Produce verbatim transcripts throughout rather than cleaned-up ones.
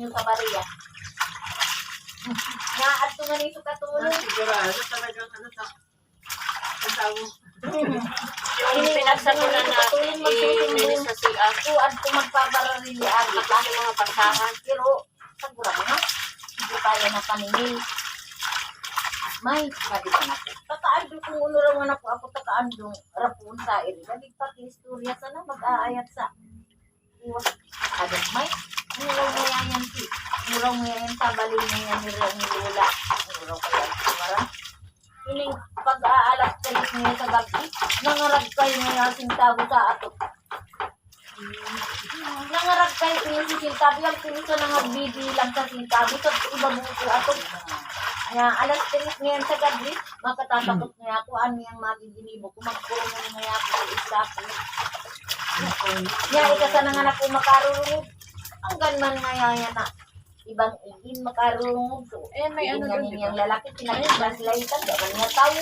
Sa bariya. Nga, adto nga ni sukat tulong. Sigurado talagang ano sa, ang tao. Yung pinagsakunan na i-, sa C R. Ako, adto magpabararili, agi pa yung mga basahan. Pero, sagura mo na. Hindi tayo na paningin. May, sabi ko na po. Takaandong kung uno raw nga na po ako, takaandong rapon sa iri. Sabi, pati istorya sana, mag-aayat sa Ano, may? Ano raw niya yan si? Ano raw niya yan, tabali niya yan, ni Ro-, ni Lola? Ano raw kaya ito, mara? Ining pag-aalas tres niya sa gabi, nangaragkay niya sintabo sa ato. Nangaragkay ko yung sintabo, yung puno sa nangagbibilang sa sintabo, sa iba buko ato. Nga, alas tres ngayon sa gabi, makatatakot niya ako, ano yung magiginibo ko, magpurong niya ako sa isla ko. Niya, ika sana nga na po makarurungod. Ang ganman nga yan na ibang igin makarurungod. So, eh, may ano nga ninyang lalaki, pinag-translate, ang ganman nga tao.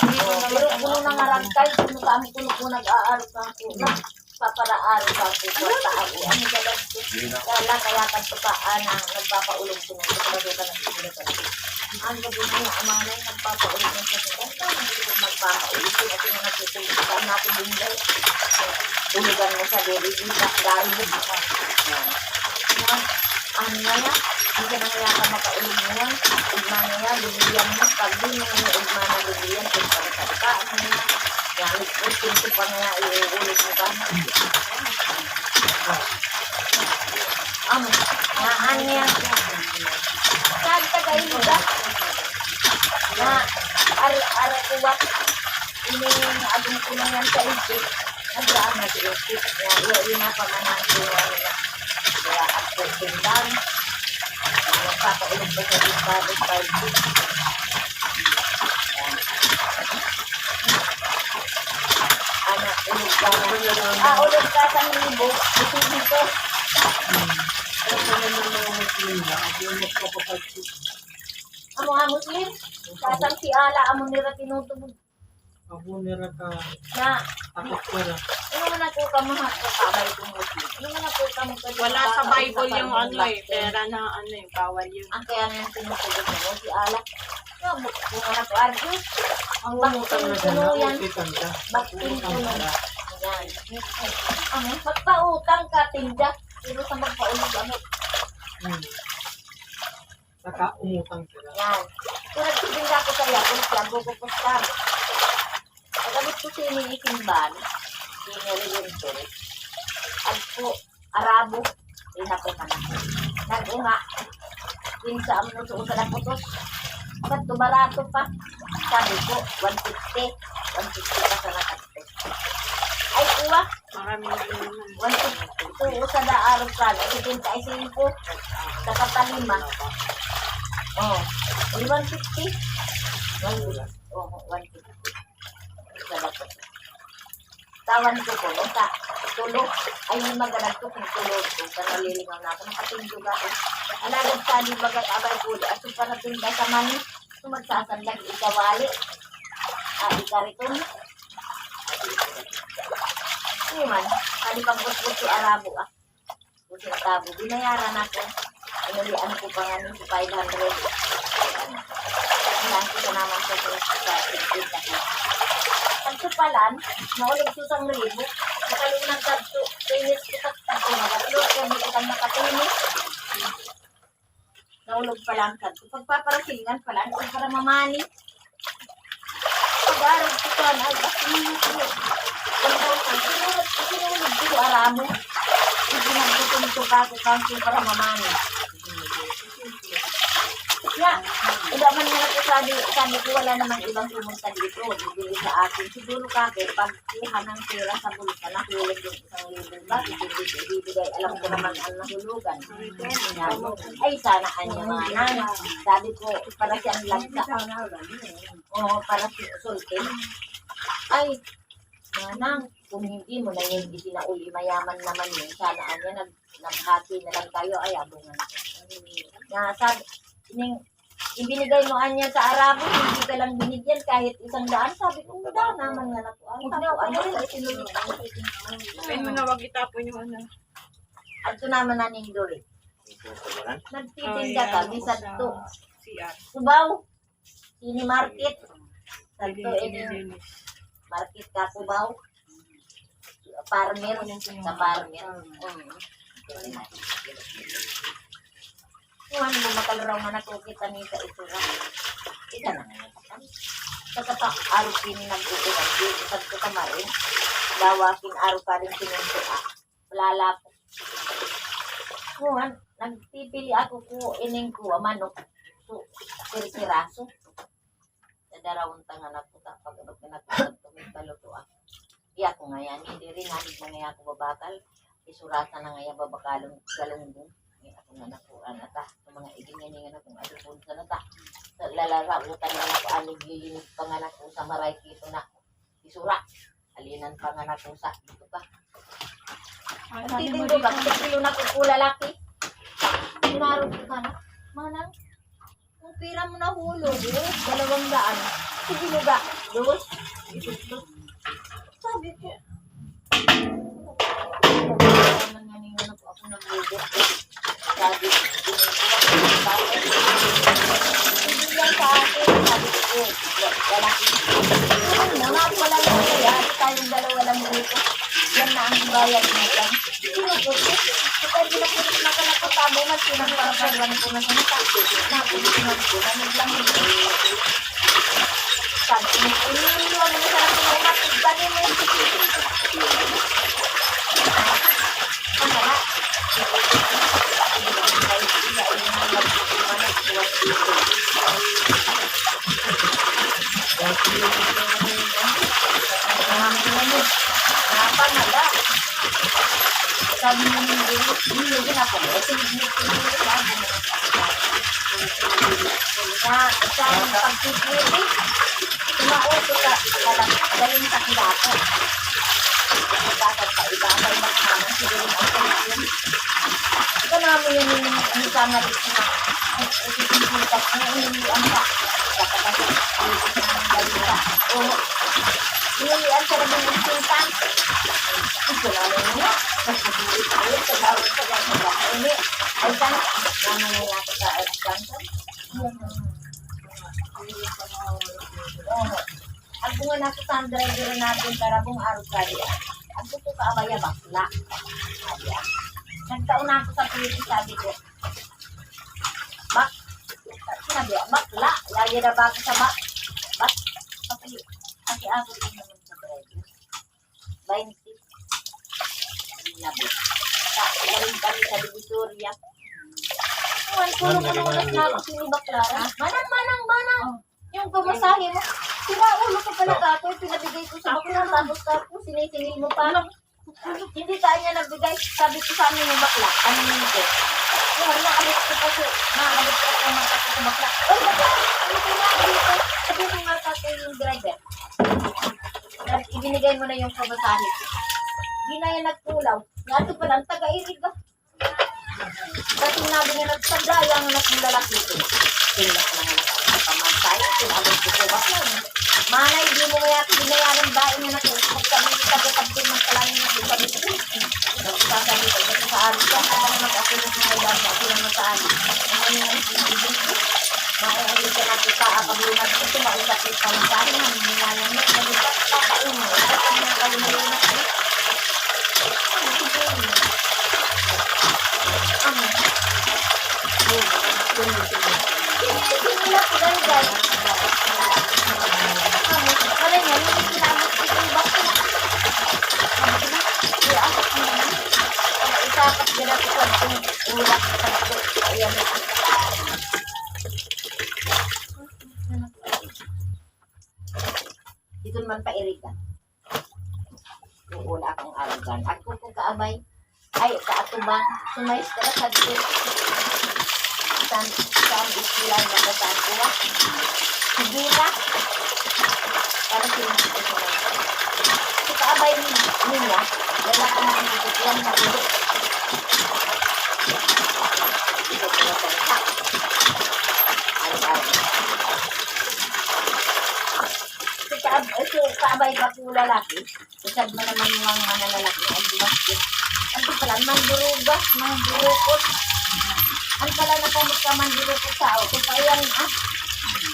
Pero gulo na nga ragkay, kung saan ko na po nag-aarap ako. Paparaaro sa ako, kwarta ako. Ano ba lang ito? Kala kaya kan pa ana, nagpapaulog ko nito. Sabi ka na, sabi ka na. Ang gabi niya, ang mga nagpapaulog na sa akin. Ang tao, hindi ko magpapaulog. Kaya ako na natutulog. Saan natin din ba? Tulugan mo sa diri, di ba? Dahil mo ba? Yan. Yan. Ano na yan? Hindi ka na kaya ka makaulog mo yan. Ugma na yan, lubiyan mo. Pag di mo na ugma na lubiyan, kung pagkalitaan mo yan. Yan, ito, ito pa na yan, iuulog mo ba? Ano? Naan niya. Saan ka kayo ba? Na, ar-, arakuwat. Ini, agong ko na yan sa isip. Nagraan na si isip. Yan, yan, yung mga pamahan ko yan na. Kaya ako, pindan. Magpapaulog pa sa isip, sa isip. Yan. Anak, ulog ka na. Ah, ulog ka sa libo. Ito dito. Amo nga Muslim. Kasang si Ala, amo nira tinutubod. Ako nira ka. Na, Ako pera. Ano man ako ka mga kabay kong Muslim? Ano man ako ka mga Wala sa Bible yung ano eh. Pera na ano eh. Bawal yun. Ang kaya nga yung tinutubod mo, si Ala. Kung anak ko, Arjus, Ang umutang na sana, utang na. Bakit Utang na. Yan. Ano, magpautang ka, tinda. Pero sa magpaulog, ano? Hmm. Saka umutang sila. Yan. Pero tinda ko sa iya, kung siya, bukupos ka. Pagkabit ko siya ni Isimban, siya ni Redemptor. Agpo, Arabo, ina ko ka na. Nag-unga. Kinsa ang nuso sa naputos. Ba't to barato pa? Sabi ko, one fifty. One fifty pa sa nakat. Ay, kuha. Marami na rin naman. One fifty. Ito, usa na araw ka. Ay, setenta y cinco. Sa kapalima. Oh, di one fifty. One fifty. Oh, one fifty. Sa dapat. Tawan ko po, no? Sa tulo. Ay, yung magandang ko kung tulo. Kung sa nalilingaw na ako, nakatindog ako. Alagad sa di bagay abay ko, di aso pa natinda sa mani. Kung magsasandag, ikawali. Ah, ikariton. Ano man, kali pang butbut si Arabo, ah. Buti na tabo, binayaran ako. Inulian ko pa nga ng five hundred. Ayan. Ilan ko na naman sa sa sa pinta ko. Pagsupalan, naulog sa isang ribo. Nakalunang kadto, tinis ko sa pagsumagatlo, kaya hindi ko kang nakatinis. Naulog pa lang kadto. Pagpaparasingan pa lang, para mamani. Pag-arog ko ka na, ay, ba't hindi ko? Ang tawag ko, sinulog, sinulog ko, aramo. Hindi nagtutuntok ako, kasi para mamani. Ya, iba man nga po sabi, sabi ko, wala namang ibang pumunta dito, bibili sa akin. Siguro kasi, pag kuha ng pera sa bulsa, nahulog yung isang libo ba? Ibibigay, ibibigay, alam ko naman ang nahulugan. Yan. Ay, sana anya mga nana. Sabi ko, para siyang lagsa. Oo, para si Sultan. Ay, manang, kung hindi mo na yun, hindi na uli, mayaman naman yun. Sana anya, nag, naghati na lang tayo, ay, abungan. Na, sabi, ning, ibinigay mo anya sa Arabo, hindi ka lang binigyan kahit isang daan. Sabi ko, "Wala naman nga na po." Ang tao, ano sa isinulog? Kaya mo na wag itapon yung ano. Adto naman na ning Dorit. Nagtitinda kami sa to. Cubao. Ini market. Sa to, ini market ka Cubao. Farmer. Sa farmer. Mm. Kung ano mo, makalaraw nga nakukita ni sa itsura. Ika na nga. Sa kata, araw kini nag-uuran. Di, sa kamarin. Dawakin araw pa rin pinunto, ah. Wala po. Kuwan, nagpipili ako ko ining kuwa, manok. So, pira-piraso. Sa darawon ta nga naputa, pag ano, pinakuha ko, may paluto ako. Iya ko nga yan, hindi rin, nalig na nga ako babakal. Isurasa na nga yan, babakalong galunggong. Iya ko nga nakuha na ta. Ang mga igin nga nga akong alipon sa nata. Sa lalarabutan na ako, anig lilinig pa nga na ko sa maray kito na. Isura. Alinan pa nga nakusa. Ito pa. Ang titindo ka, sa kilo na kukula laki. Inaro ko ka na. Manang, kung pira mo nahulog, oh, dalawang daan. Sige mo ba? Dos? Sabi ko. Naman nga ning anak ko, ako nagluto. Sabi ko, "Hindi yan sa akin." Sabi ko, "Oh, wa-, wala." Ano mo, na, wala lang kaya. Tayong dalawa lang dito. Yan na ang ibayad mo lang. Sino po ito? Ito, hindi na po ito nakalapot. Tamo man, pinagparapaluan ko na sa mata. Napulitan ko na, naglang. Sabi ko, "Ini, ini, ano na sa akin, umat, iba din eh." Sabi mo, "Hindi, hindi, hindi ako." Na, sa pagpipili, tumao ko sa, sa, galing sa Quilapo. Sa iba, sa iba, sa iba, siguro ang solution. Ito na mo yun, yung, yung sa nga rin, yung, yung, yung, yung, yung, yung, yung, yung, yung, yung, yung, yung, yung, Inulian ka na ng insultan. Ito na lang nga. Nagpapili tayo sa bawat pagkakataon. Ay, sana. Ano na nga ako sa insultan? Oo. Ako nga nasa sandra, dito natin, karabong araw ka diyan. Ako po kaabaya, bakla. Sabi ah. Nagtaon na ako sa pili, sabi ko, "Bak-," sinabi ah, "Bakla." Lagi na ba ako sa bak-, bak-, pati, pati ako din naman sa driver. Bainti. Nabot. Sa, galing kami sa Divisoria. Kuwan, kulong-kulong na ako, sini bakla. Manang, manang, manang. Yung pamasahe mo, sira ulo ka pala, Kapoy, pinabigay ko sa bakla, tapos, tapos sinisingil mo pa. Hindi tayo niya nagbigay. Sabi ko sa amin yung bakla, ano nito? Yun, naabot ko pa siya, naabot ko pa yung mata ko sa bakla. "Uy, bakla, ano ka na dito?" Sabi ko nga sa akin yung driver, "Ibinigay mo na yung pamasahe ko." Di na yan nagkulaw. Yato pa lang, taga-irig ah. Kasi sinabi niya, nagsadya yung anak ng lalaki ko. Tingnan ko naman ako sa pamansay, sinabi ko po, "Bakla, manay, di mo kaya binayaran ba yung anak ko? Pag kami nagkagapagpin ng kalan niya, sabi ko, sasabi ko, sa amin ko, kung ano mag-ako ng mga iba, sa akin ang masaan. Ang ano yung ibig ko, maaaring ka nakita, ang pag-iingat ko, tumaon sa akin, pamansay, ang mga nangyayari, sabi ko, papain mo, ang mga kalumalumat, ano?" Dito naman pa iriga. Oo, wala akong arugan. Ako po kaabay. Ay, sa atubang. Sumays ka sa dito. Saan, saan istilan na ba saan ko, ah? Sige na. Para sino ko sa mga. Sa kaabay ni, niya, wala ka na ang ikukulang na ulo. Ito po na sa isa. Ano ba? Sa kaab-, sa kaabay ba po lalaki? Usab man naman yung mga lalaki, ang basket. Ang pala, mandurugas, mandurukot. Ang pala na kami ka man dito sa tao. Kung pa iyan, ah,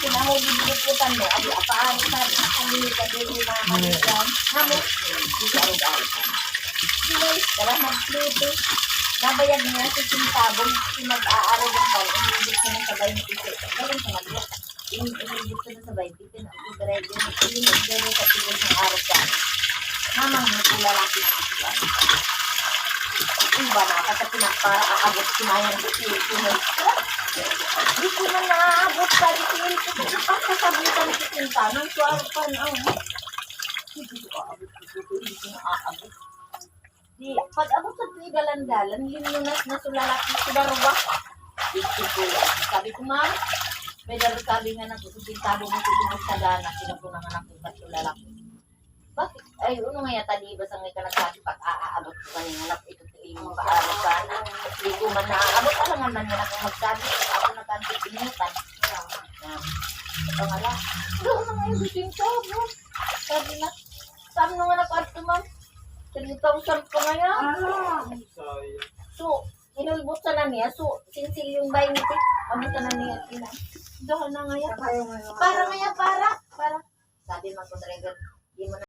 kung ako gigigitan mo, abi, apaan, sabi, ang pamili ka din, yung mga kaibigan. Kami, di ka rin. Sige, salamat, Lord. Nabayag niya si Sintabong, si mag-aarog ang pag-umibig sa mga sabay ni Tito. Galing sa maglo. Umibig sa mga sabay. Iba na ka sa pinagpara, aabot kinayang disiin ko na. Di ko na naaabot sa disiin ko. Pagkasabutan ko pinta, nang suwaro pa na ako. Hindi ko aabot ko, hindi ko naaabot. Di, pag-abot sa dalan-dalan, linunas na sulalaki si Barwa. Dito ko, sabi ko, "Ma'am, may daro sabi nga nagsusintado mo sa dana, sino ko nang anak ko sa sulalaki?" Bakit? Ay, ano nga yata, di ba, sa may ka nagsabi, pag-aabot ko kanina, lap, ito, ito, yung paaro ka na. Di ko man naaabot, alangan man nga ako magsabi, ako nagkantipinitan. Ah, ito nga lang. Doon na nga yung gusto yung sabi. Sabi na, "Saan mo nga nakuha ito, ma'am?" Three thousand pa nga yan. Ah, sayang. So, inulbot sana niya. So, sinsil yung bahay niya, eh. Amo sana niya, ina. Doon na nga yan. Para nga yan, para, para. Sabi man ko, "Driver, di mo na